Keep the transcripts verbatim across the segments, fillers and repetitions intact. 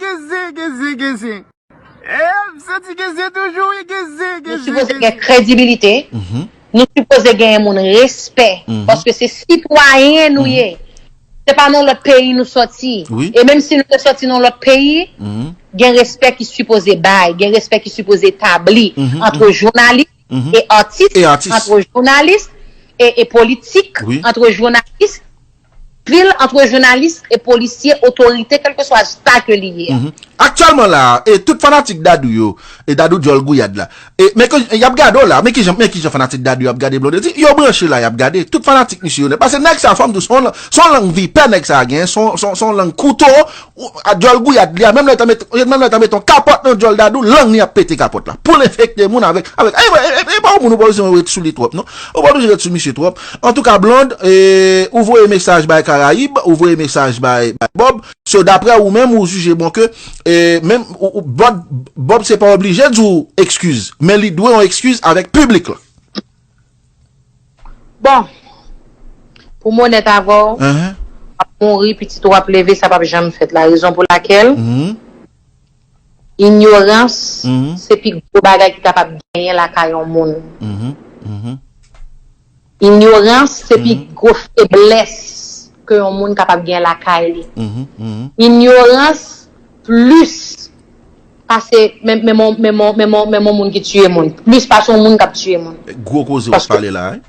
Geze, geze, geze. E, m santi geze toujou, wi, geze, geze. Nou sipoze gen kredibilite. Nou sipoze genyen moun respè. Paske se sitwayen nou ye. Se pa nan lòt peyi nou sòti. E menm si nou te sòti nan lòt peyi, gen respè ki sipoze bay, gen respè ki sipoze tabli antre jounalis e atis, antre jounalis e, e politik, antre jounalis, vil, antre jounalis e polisye, otorite, kèlkeswa sa ke li ye. Aktyèlman la, e tout fanatik Dadou yo, e Dadou Djòl Gouyad la, e, men ke, y ap gade w la, men kijan, men kijan fanatik Dadou yo ap gade Blondedy, yo branche la, y ap gade, tout fanatik misye yo nèt. Paske nèg sa, fò m di w, se yon lang, se yon lang vipè nèg sa genyen, se yon, se yon, se yon lang kouto, ou, a Djòl Gouyad li a, menm lè l ta mete, menm lè l ta mete yon kapòt nan djòl Dadou, lang li ap pete kapòt la. Pou l enfekte moun avèk, avèk, e, e, e, e pa yon moun ou pa bezwen ret sou li twòp, non. Ou pa oblije ret sou misye twòp. Antouka, Blonde, e, ou voye mesaj bay Karayib, ou voye mesaj bay, bay Bob. So, daprè ou menm, ou jije bon ke, e, menm, ou, ou, Bob, Bob se pa oblije di w ekskiz, men li dwe yon ekskiz avèk piblik la. Bon, pou m onèt avè w, w ap mouri, pitit ou ap leve, sa p ap janm fèt. La rezon pou lakèl, inyorans se pi gwo bagay ki kapab genyen lakay yon moun. Inyorans se pi gwo feblès ke yon moun kapab gen lakay li. Inyorans plis pase menm, menm, menm, menm, menm, menm yon moun ki tiye moun. Plis pase yon moun k ap tiye moun. Gwo koze w ap pale la, wi.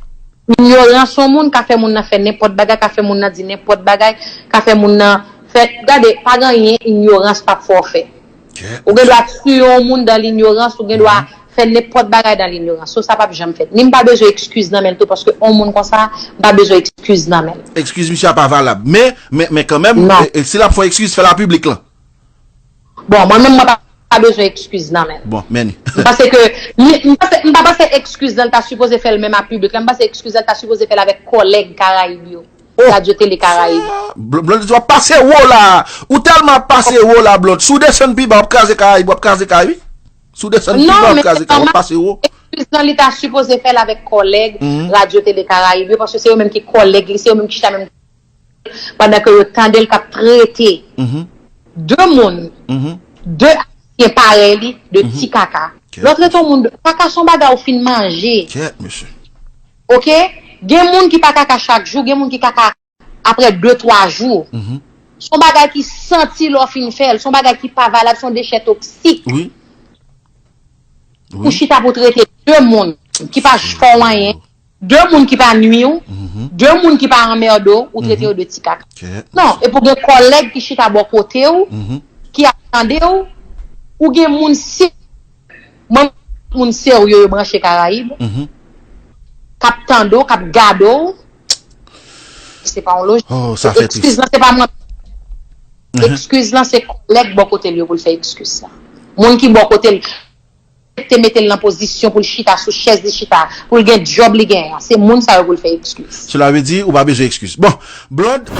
Inyorans yon moun ka fè moun nan fè nenpòt bagay, ka fè moun nan di nenpòt bagay, ka fè moun nan fè, gade, pa gen anyen inyorans p ap fè w fè. Ou gen dwa tiye yon moun dan linyorans, ou gen dwa fè nenpòt bagay dan linyorans. So, sa p ap janm fèt. Ni m pa bezwen ekskiz nan men l tou, paske yon moun konsa, m pa bezwen ekskiz nan men l. Ekskiz misye a pa valab. Men, men, men kanmenm, e, e, si l ap fè yon ekskiz, fè l a piblik lan. Bon, mwen menm, mwen pa, pa bezwen ekskiz nan men l. Bon, men. M panse ke, li, m panse, m pa panse ekskiz lan l ta sipoze fè l menm a piblik lan. M panse ekskiz lan l ta sipoze fè l avèk kòlèg Karayib yo. Radyo Tele Karayib. Blonde, w ap pase wo la. Ou tèlman ap pase wo la, Blonde. Si w desann pi ba, w ap kraze Karayib, w ap kraze Karayib, wi. Si w desann pi ba, w ap kraze Karayib, w ap pase wo. Ekskiz lan, li ta sipoze fè l avèk kòlèg Radyo Tele Karayib yo, paske se yo menm ki kòlèg li, se yo menm ki chita menm pandan ke yo tande l k ap trete de moun, de Ayisyen parèy li, de ti kaka. Lè w trete yon moun de kaka, se yon bagay ou fin manje. Kèt, mesye. Oke? Gen moun ki pa kaka chak jou, gen moun ki kaka apre de, twa jou. Se yon bagay ki santi lè w fin fè l, se yon bagay ki pa valab, se yon dechè toksik. Wi. Pou chita pou trete de moun ki pa fè w anyen, de moun ki pa nui w, de moun ki pa anmède w, ou trete yo de ti kaka. Non, epi w gen kòlèg ki chita bò kote w, ki ap tande w, ou gen moun se, mwen, moun serye yo branche Karayib, k ap tande w, k ap gade w, se pa yon lojik. Ekskiz lan, se pa mwen. Ekskiz lan, se kòlèg bò kote l yo pou l fè ekskiz la. Moun ki bò kote l te mete l nan pozisyon pou l chita sou chèz li chita, pou l gen djòb li genyen an. Se moun sa yo pou l fè ekskiz. Sela vle di ou pa bezwen ekskiz. Bon, Blonde,